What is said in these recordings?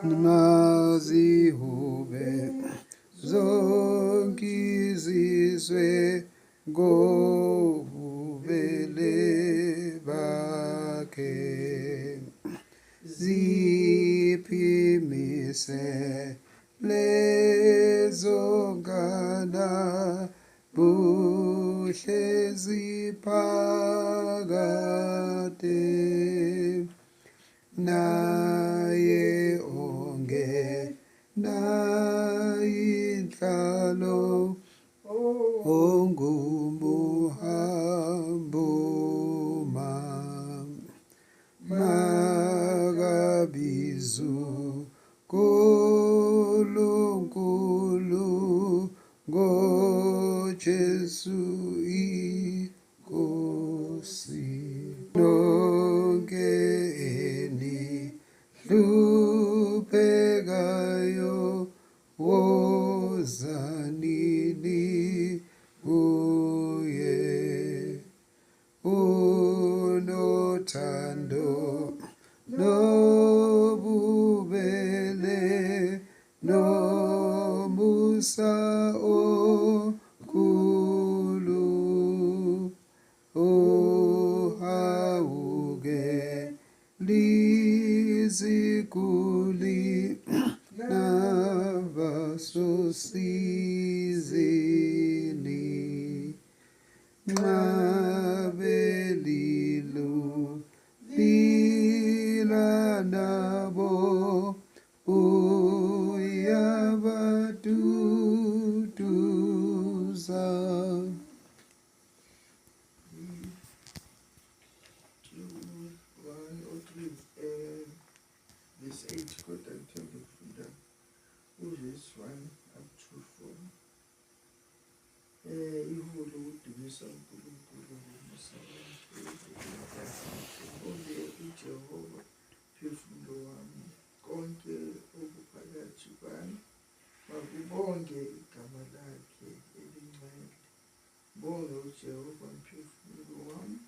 Mazihube zonke izizwe ngobubele bakhe, ziphimise lezongana buhlezi phakade, naye ongenayinhlalo ongumhambuma, makabizu uNkulunkulu ngoJesu iNkosi. Nonke enihluphekayo, wozanini kuye. Unothando nobubele nomusa omkhulu, ohawuke liziguli nabasosizini, nxa belilu lila nabo uyabaduduza. 2, 1 or 3, verse 8, kodwa ngithanda ukufunda uvesi 1 up to 4. Ihubo lokudumisa uNkulunkulu ngomusa wakhe. Mbonge uJehova, phefumulo wami, konke okuphakathi kwami makubonge igama lakhe elingcwele. Mbonge uJehova, mphefumulo wami,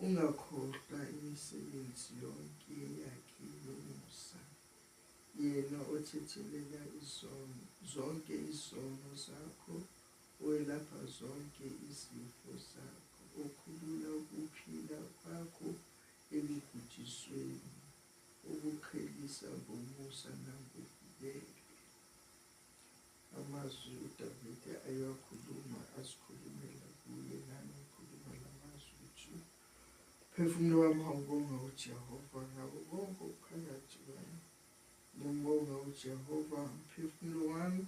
ungakhohlwa imisebenzi yonke yakhe yomusa, yena othethelela izono zonke izono zakho, owelapha zonke izifo zakho, okhulula ukuphila kwakho ekubhujisweni, okuqhelisa ngomusa nangobubele. Amazwi uDavide ayewakhuluma azikhulumela kuye, nami ngikhuluma la mazwi ukuthi phefumulo wami awubonga uJehova ngako konke okuphakathi kwami. Ngiyambonga uJehova, mphefumulo wami,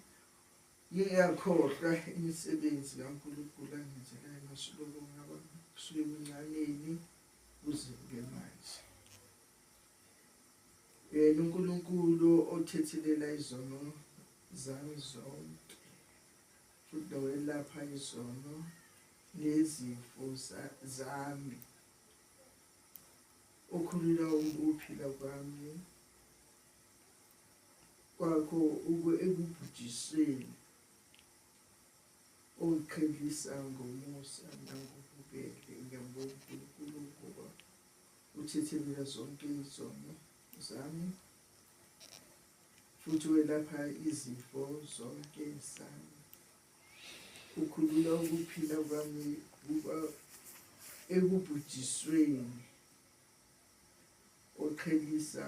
ngingakhohlwa imisebenzi kaNkulunkulu angenzela yona soloko ngaba kusuka ebuncaneni kuze kube manje. Yena uNkulunkulu othethelela izono zami zonke futhi nowelapha izono nezifo zami, okhulula ukuphila kwami kwakho ekubhujisweni, ongiqhelisa ngomusa nangobubele. Ngiyambonga uNkulunkulu ngoba uthethelela zonke izono zami futhi welapha izifo zonke zami, ukhulula ukuphila kwami kuba ekubhujisweni, oqhelisa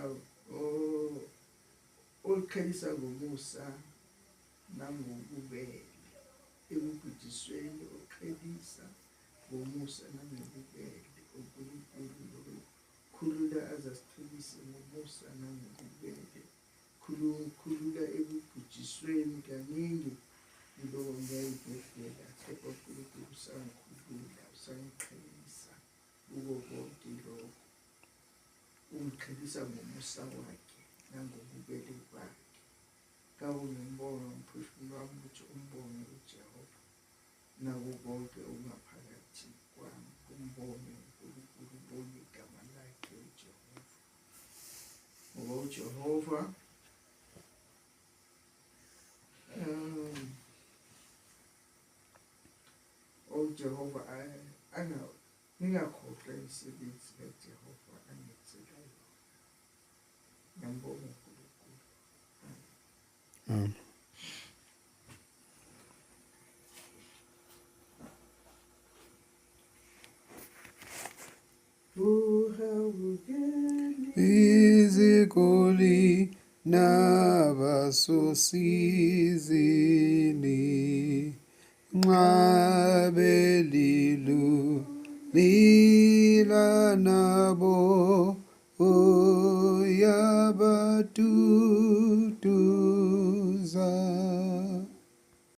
oqhelisa ngomusa nangobubele ekubhujisweni, oqhelisa ngomusa nangobubele. uNkulunkulu lo khulula azasiqhelise ngomusa nangobubele, khulula ekubhujisweni kaningi ngiloko ngiyayibhedlela, kepha uNkulunkulu usangikhulula, usangiqhelisa kuko konke lokho, ungiqhelisa ngomusa wakhe nangobubele bakhe. Ngako ngimbonga umphefumulo wami ukuthi umbonge uJehova nako konke okungaphakathi kwami, umbonge uNkulunkulu, ubonge igama lakhe uJehova, ngoba uJehova uJehova ngingakhohlwa imisebenzi kaJehova angenzela yona. Ngiyambonga uNkulunkulu. Amen. Iziguli nabasosizini nxa belilu lila nabo uyabaduduza.